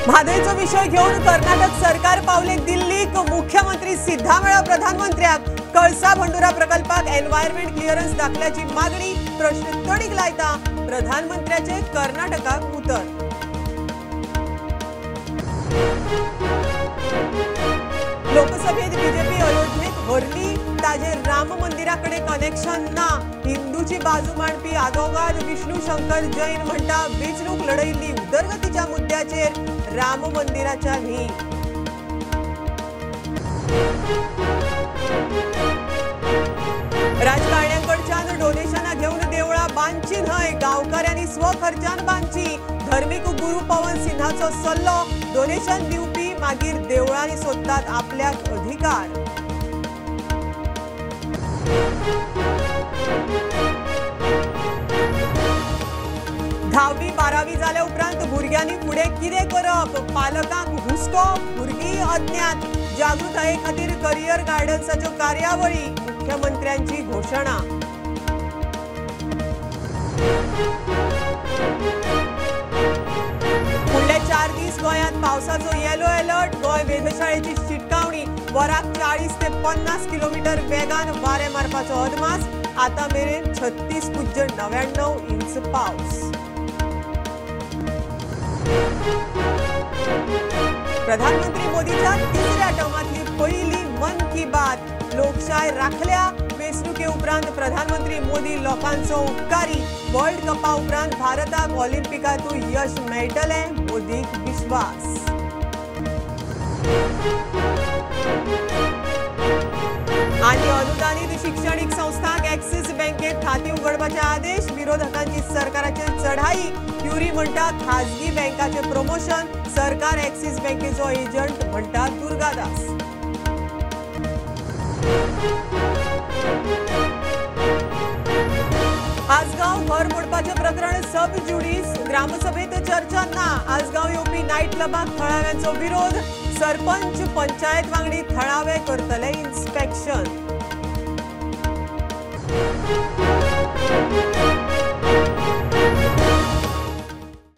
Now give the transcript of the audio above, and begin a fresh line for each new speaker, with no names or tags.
म्हादयचो विशय घेवन कर्नाटक सरकार पावले दिल्लीक। मुख्यमंत्री सिद्धामेळा प्रधानमंत्र्याक कळसा भंडुरा प्रकल्पाक एन्व्हायरमेंट क्लिअरन्स दाखल्याची मागणी। प्रश्न तडीक लायता प्रधानमंत्र्याचे कर्नाटकाक उतर। लोकसभेत बीजेपी अयोध्येत हरली, ताजे राम मंदिराकडे कनेक्शन ना। हिंदूची बाजू मांडपी आदोगाद विष्णू शंकर जैन म्हणटा वेंचणूक लढयल्ली उदरगतीच्या मुद्द्याचेर, राम मंदिराच्या न्ही। राजकारण्यांकडच्यान डोनेशनां घेवन देवळां बांदची न्हय, गांवकाऱ्यांनी स्वखर्चान बांदची। धर्मीक गुरू पवन सिन्हाचो सल्लो, डोनेशन दिवपी मागीर देवळांनी सोदतात आपल्याक अधिकार। धावी बारावी जाल्या उपरांत भुरग्यांनी फुडें कितें करप, पालकांक हुस्को, भुरगीं अज्ञात। जागृताये खातीर करियर गायडन्साच्यो कार्यावळी, मुख्यमंत्र्यांची घोशणा। फुडले 4 दीस गोंयांत पावसाचो येलो अलर्ट। गोंय वेधशाळेची शिटकावणी, वराक 40 ते 50 किलोमीटर वेगान वारें मारपाचो अदमास। आतां मेरेन 36.99 इंच पावस। प्रधानमंत्री मोदीच्या तिसऱ्या टर्मातली पहिली मन की बात। लोकशाय राखल्या। वेंचणुके उपरांत प्रधानमंत्री मोदी लोकांचो उपकारी। वर्ल्ड कपा उपरांत भारताक ऑलिम्पिकांतूय यश मेळटलें, मोदीक विश्वास। आनी अनुदानित शिक्षणीक संस्थांक एक्सिस बँकेत खाती उगडपाचे आदेश। विरोधकांची सरकाराचेर चढाई। क्युरी म्हणटा खाजगी बँकाचे प्रमोशन, सरकार एक्सिस बँकेचो एजंट म्हणटा दुर्गादास। आसगांव घर मोडपाचें प्रकरण सब ज्युडिस, ग्रामसभेत चर्चा ना। आसगांव येवपी नायट क्लबाक थळाव्यांचो विरोध। सरपंच पंचायत वांगडी थळावे करतले इन्स्पेक्ट।